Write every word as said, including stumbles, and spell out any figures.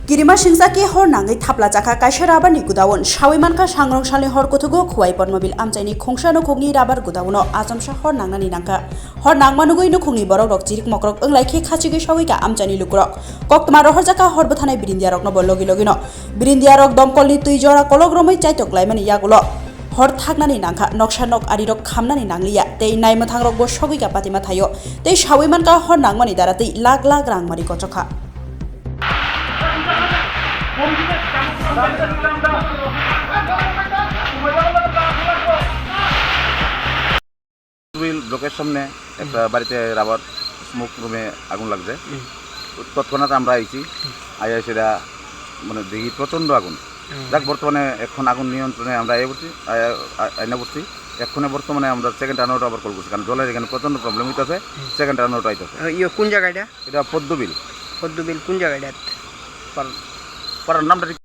Kirima singsa khe hor nangwi thapla chakha kaisa rabar ni godown. Sawi mankha sangrong salni hor kuthugo Khowai Padmabil amchaini khungsa nukhungni rabar godown o achomsa hor nangnani nangkha. Hor nangma nugwi nukhungni borok rok chirik mokrok wnglai khe khachigwi sogwi kha amchaini lukurok. Koktwma rohorjakha hor bwthanai birindia rokno bo logi logi no. Birindia rok domkolni twi jora kolok romwi chaitok laimani yagulo hor thaknani nangkha, noksa nok arirok khamnani nangliya, tei naimwthangrokbo sogwi kha patima thaio, tei sawi mankha hor nangmani dara tei lakh lakh rang mari kochokha. বিল ব্লকের সামনে একটা বাড়িতে rubber smoke রুমে আগুন লাগছে। হুম। তৎক্ষণাৎ আমরা আইছি, হুম। আইয়া সেটা মানে দেখি প্রচণ্ড আগুন। হুম। যাক, বর্তমানে এখন আগুন নিয়ন্ত্রণে আমরা আইয়া পড়ছি, আইয়া, আ-, আইনা পড়ছি। এক্ষণে বর্তমানে আমরা সেকেন্ড টার্ন আউট আবার কল করছি, কারণ জলের এখানে প্রচণ্ড প্রবলেম হইতাছে, হুম। সেকেন্ড টার্ন আউট আইতাছে। আহ, ইয়ে কোন জায়গা এটা? এটা পদ্মবিল। পদ্মবিল কোন জায়গা এটা? পার-, পাড়ার নামটা ঠিক